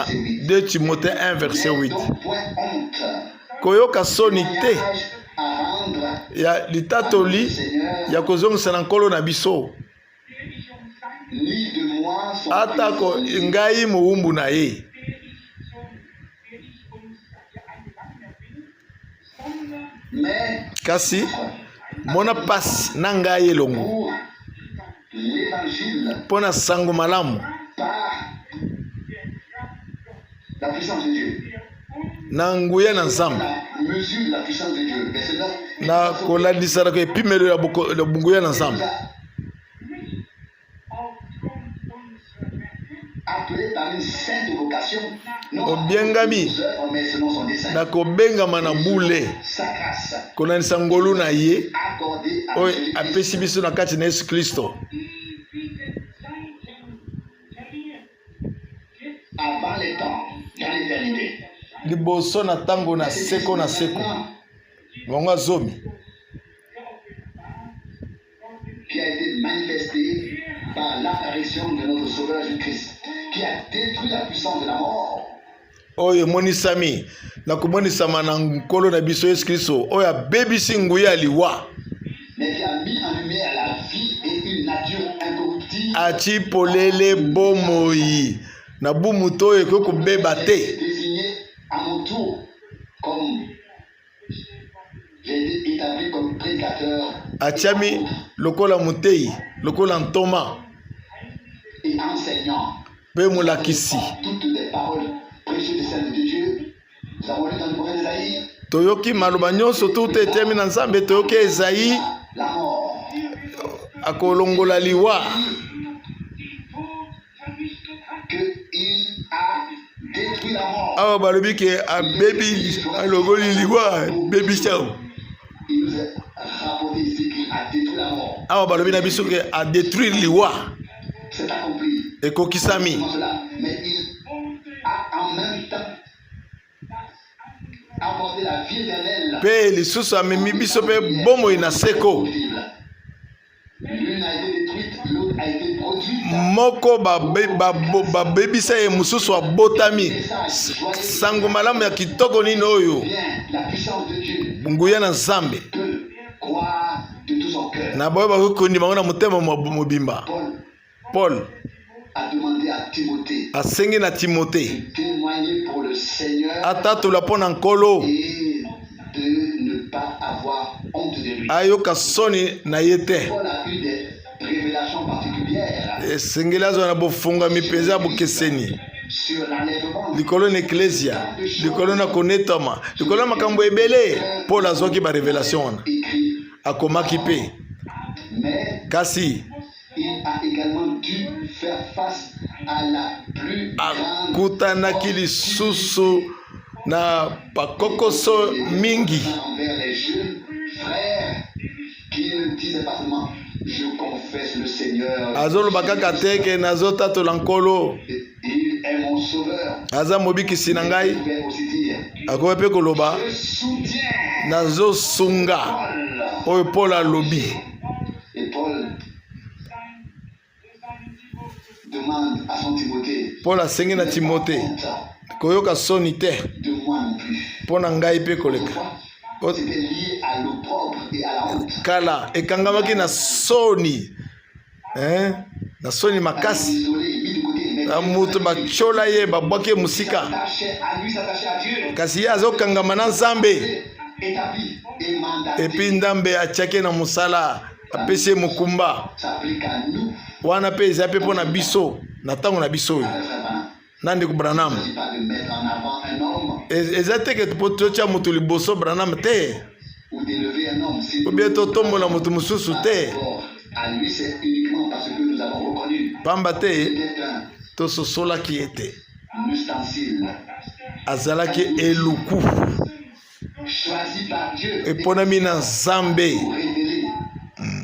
2 Timothée 1 verset 8. Koyoka soni te ya litatoli ya kozongisa na Nkolo na biso, atako ngai mowumbu na ye. Kasi mona pasi na ngai elongo mpo na sango malamu na nguya na Nzambe, na kolandisana epimelo ya nguya na Nzambe. Obiangami na kobengama na bule, kolandisa ngolu na ye oyo apesi biso na kati na Yesu Klisto. Liboso na ntango na seko na seko. Ngonga zomi. Qui a été manifesté par l'apparition de notre Sauveur Jésus-Christ, qui a détruit la puissance de la mort. Oyo emonisami na komonisama na Nkolo na biso Yesu Kristo, oyo abebisi nguya ya liwa, ati polele bomoi na bumutu oyo ekoki kobeba te. Atiami lokola moteyi, lokola ntoma mpe molakisi. Toyoki maloba nyonso tuta eteyami na Nzambe. Toyoki Ezayi. Akolongola liwa. Awa balobi ke abebi, alongoli liwa, abebisi yango. Awa balobi na biso ke adetruire liwa, ekokisami. Mpe lisusu amemi biso mpe bomoi na seko. Moko babebisa ye, mosusu abotami. Sango malamu ya kitoko nini oyo! Nguya na Nzambe na baoyo bakoki kondima yango na motema mobimba. Paul asengi na Timote atatola mpo na Nkolo, ayoka soni na ye te. Esengeli azwa na bofungwami mpenza ya bokeseni likolo na eklezia, likolo na konetwama, likolo na makambo ebele. Paul azwaki barevelation wana, akomaki mpe, kasi akutanaki lisusu na bakokoso mingi. Azoloba kaka te ke nazotatola Nkolo, aza mobikisi na ngai. Akoki mpe koloba nazosunga oyo Paul alobi. Paul asengi na Timote koyoka soni te mpo na ngai mpe koleka. Kala ekangamaki na soni, eh? Na soni makasi, na moto batyola ye, babwaki ye mosika, kasi ye azokangama na Nzambe. Epi Nzambe atiaki ye na mosala, apesi ye mokumba wana, mpe eza mpe mpo na biso na ntango na biso oyo. Na ndeko Branham, eza te ke po totya moto liboso Branham te, obie totombola moto mosusu te, pamba te tososolaki ete azalaki eluku eponami na Nzambe.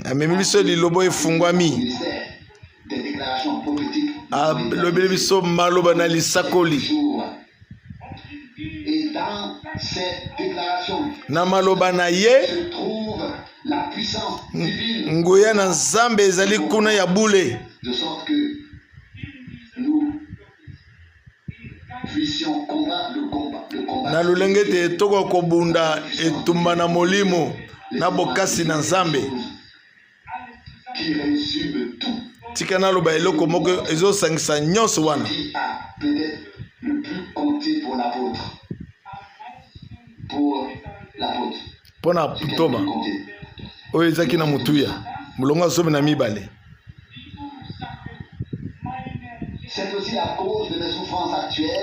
Amemi biso lilobo efungwami, alobeli biso maloba na lisakoli. Na maloba na ye, nguya na Nzambe ezali kuna ya bule, na lolenge ete tokoka kobunda etumba na molimo na bokasi na Nzambe. Tika naloba eloko moko ezosangisa nyonso wana. Mpo na ntoma oyo ezaki na motuya, molongo ya 12.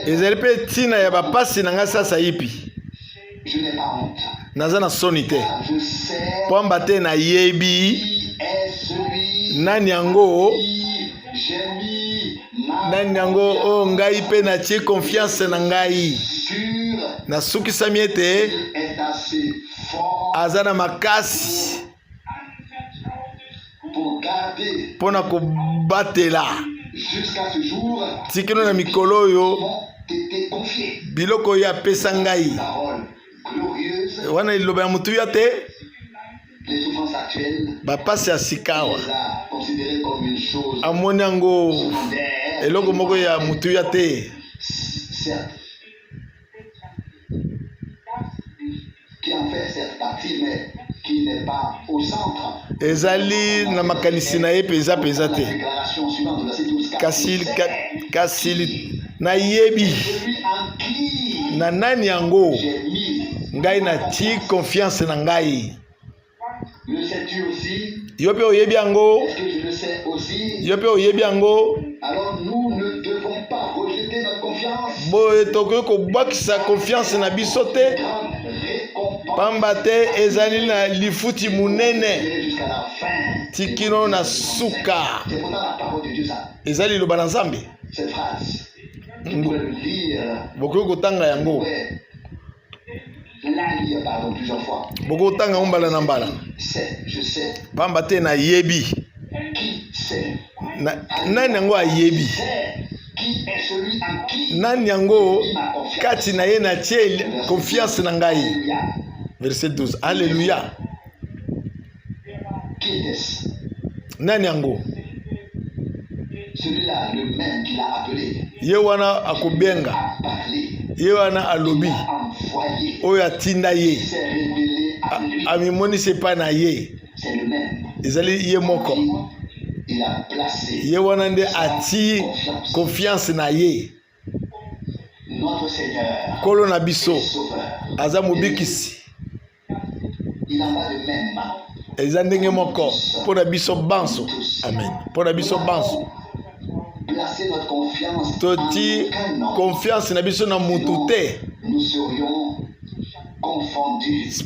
Ezali mpe ntina ya bapasi na ngai sasa yipi. Naza na soni te, pamba te nayebi nani yango, nani yango oyo ngai mpe natie confiance na ngai. Nasukisami ete aza na makasi mpo na kobatela tikino na mikolo oyo biloko oyo apesa ngai. Wana liloba ya motuya te. Bapasi ya sikawa amoni yango eloko moko ya motuya te, ezali na makanisi na ye mpenza mpenza te, kasi nayebi na nani yango ngai natii confiance na ngai. Yo mpe oyebi yango, yo mpe oyebi yango. Boye tokoki kobwakisa confiance na biso te, pamba te ezali na lifuti monene. Ti kino na suka. Eza liloba na Nzambe. Bokoki kotanga yango. Bokoki kotanga yango mbala na mbala. Pamba te nayebi. Nani yango ayebi? Nani yango kati na ye natie confiance na ngai? Verset 12. Alléluia. Nani yango? Ye wana akobenga, ye wana alobi, oyo atinda ye, amimonisi epai na ye, ezali ye moko. Ye wana nde atii confiance na ye. Nkolo na biso aza mobikisi. Eza ndenge moko mpo na biso banso. Amen. Mpo na biso banso toti confiance na biso na mutu te,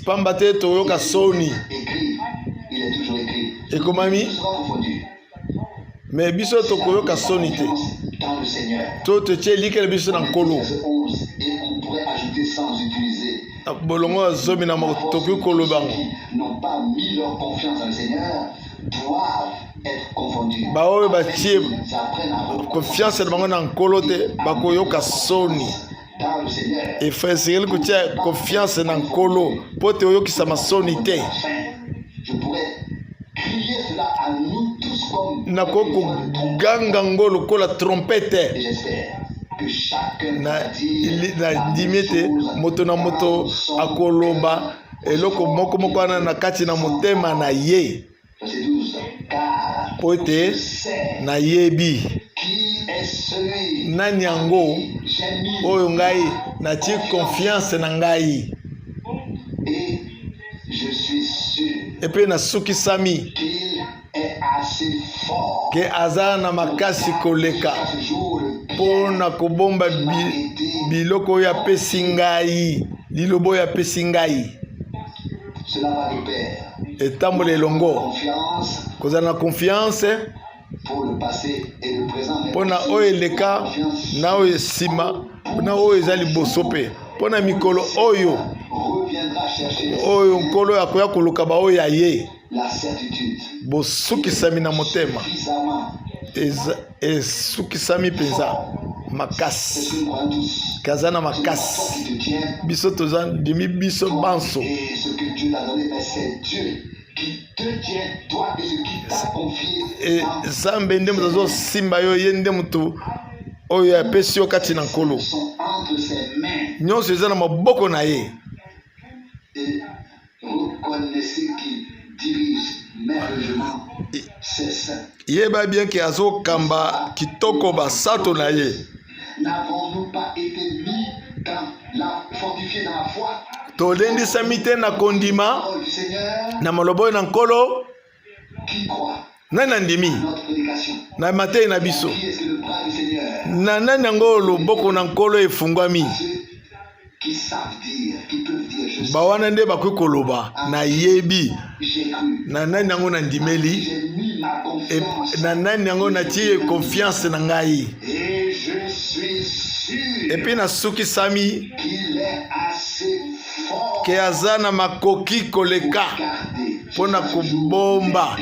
pamba te toyoka soni. Ekomami me biso tokoyoka soni te to totie elikya na biso na Nkolo. Bolongo ya 11 tokoki koloba yango. Baoyo batie confiance na bango na Nkolo te bakoyoka soni. Esengeli kotia confiance na Nkolo mpo te oyokisama soni te. Nakoki koganga ngo lokola trompete. Nandimi ete moto na moto akoloba eloko moko moko wana na kati na motema na ye, mpo ete nayebi nani yango oyo ngai natie confiance na ngai, epe nasukisami ke aza na makasi koleka mpo na kobomba biloko oyo apesi ngai, liloba oyo apesi ngai. Etambola elongo kozala na confiance mpo na oyo eleka na oyo esima na oyo eza liboso, mpe mpo na mikolo oyo oyo Nkolo akoya koluka baoyo ya ye. Bosukisami na motema esukisami mpenza makasi, kaza na makasi. Biso toza ndimi biso banso. Nzambe nde moto azosimba yo, ye nde moto oyo apesi yo kati na Nkolo. Nyonso eza na maboko na ye. Yeba bien ke azokamba kitoko basato na ye. Tolendisami te na kondima na maloba oyo na Nkolo. Nani andimi na mateyi na biso? Na nani yango loboko na Nkolo efungwami? Bawana nde bakoki koloba nayebi na nani yango nandimeli, na nani yango natie confiance na ngai, epuis nasukisami ke aza na makoki koleka mpo na kobomba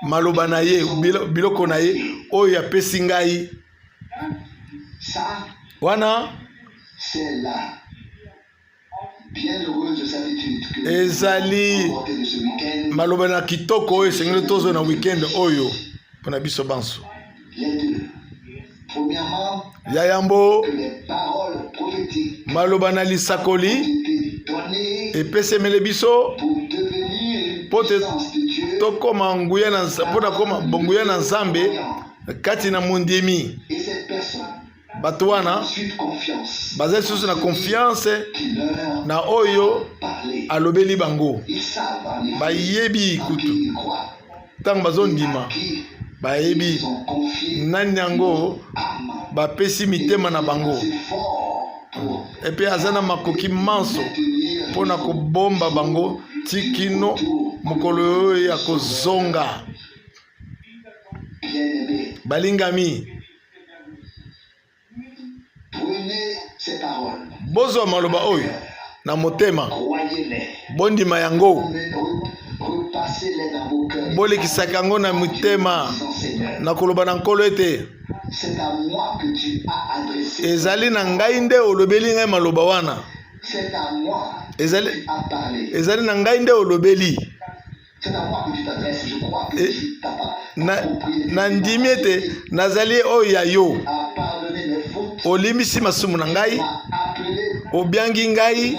maloba na ye, biloko na ye oyo apesi ngai wana. Ezali maloba na kitoko oyo esengeli tozwa na weekend oyo mpo na biso banso. Ya yambo, maloba na lisakoli epesemele biso mpo te tokoma nguya na mpo na koma bonguya na Nzambe kati na mondimi. Bato wana baza lisusu na confiance na oyo alobeli bango. Bayebi kutu ntango bazondima, bayebi nani yango bapesi mitema na bango, epe aza na makoki manso mpo na kobomba bango ti kino. Mokolo oyo ya kozonga. Balingami, bozwa maloba oyo na motema, bondima yango, bolekisaka yango na mitema na koloba na Nkolo ete ezali na ngai nde olobeli ngai maloba wana, ezali, ezali na ngai nde olobeli. Nandimi ete nazali oyo ya yo. Olimbisi masumu na ngai, obiangi ngai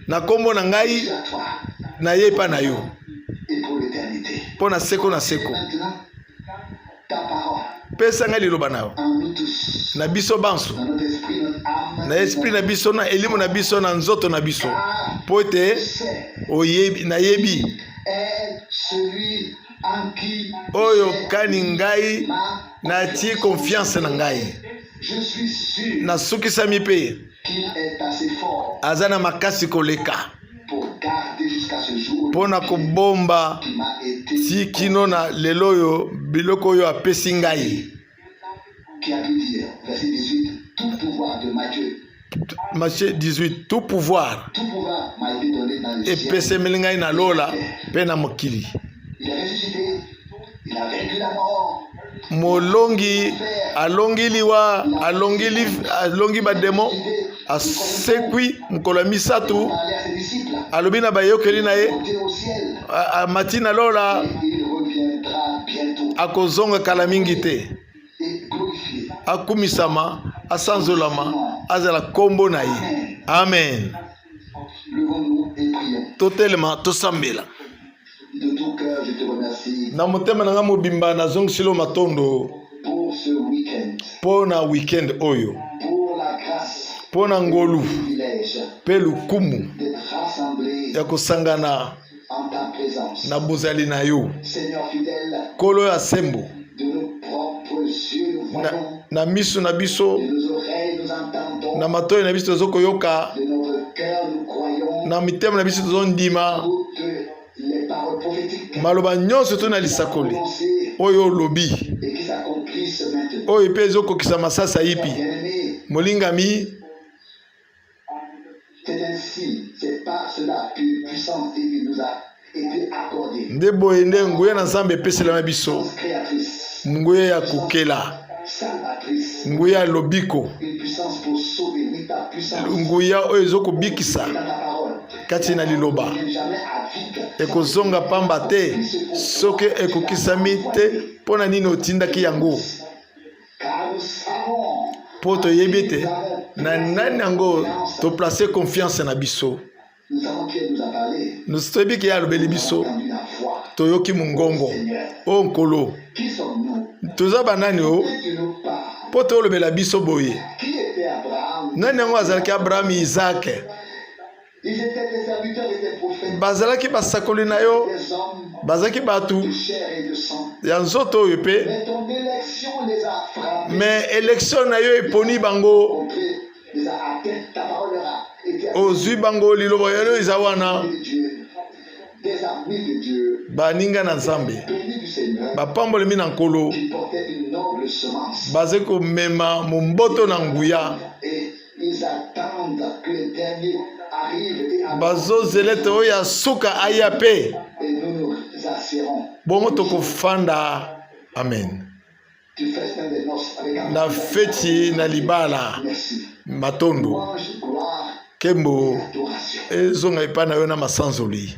na nkombo na ngai, naye epai na yo mpo na seko na seko. Pesa ngai liloba na yo na biso banso, na esprit na biso, na elimo na biso, na nzoto na biso, mpo ete oyebi, nayebi oyo kani ngai natie confiance na ngai, nasukisami mpe aza na makasi koleka mpo na kobomba ti kino na lelo oyo biloko oyo apesi ngai. Matthieu 18, tout pouvoir epesemeli ngai na lola mpe na mokili. Molongi alongi liwa, alongi, alongi bademo, asekwi mokolo ya misato, alobi na bayokeli na ye, amati na lola, akozonga kala mingi te. Akumisama, asanzolama, azala nkombo na ye. Amen. Totelema, tosambela. Na motema na ngai mobimba nazongiseli yo matondo mpo na weekend oyo, mpo na ngolu mpe lokumu ya kosangana na bozali na yo, Nkolo ya sembo. Na, na miso na biso, na matoi na biso tozo koyoka, na mitema na biso tozondima maloba nyonso to na lisakoli oyo olobi, oyo mpe ezokokisama sasa yipi. Molingami, nde boye nde nguya na Nzambe epeselama biso, nguya ya kokela, nguya ya lobiko, nguya oyo ezokobikisa kati na liloba. Ekozonga pamba te soki ekokisami te. Mpo na nini otindaki yango? Mpo toyebi ete na nani yango toplace confiance na biso. Toyebi ke ye alobeli biso, toyoki mongongo o Nkolo. Toza banani o mpo tolobela biso boye? Nani yango azalaki Abraham, Isaac? Bazalaki basakoli na yo, bazalaki bato ya nzoto oyo mpe, me election na yo eponi bango, ozwi bango, liloba ya yo eza wana. Baninga na Nzambe bapambolemi na Nkolo, bazali komema momboto na nguya, bazozela ete oyo ya suka aya mpe bongo tokofanda. Amen. Na feti na libala, matondo, nkembo ezonga epai na yo na masanzoli.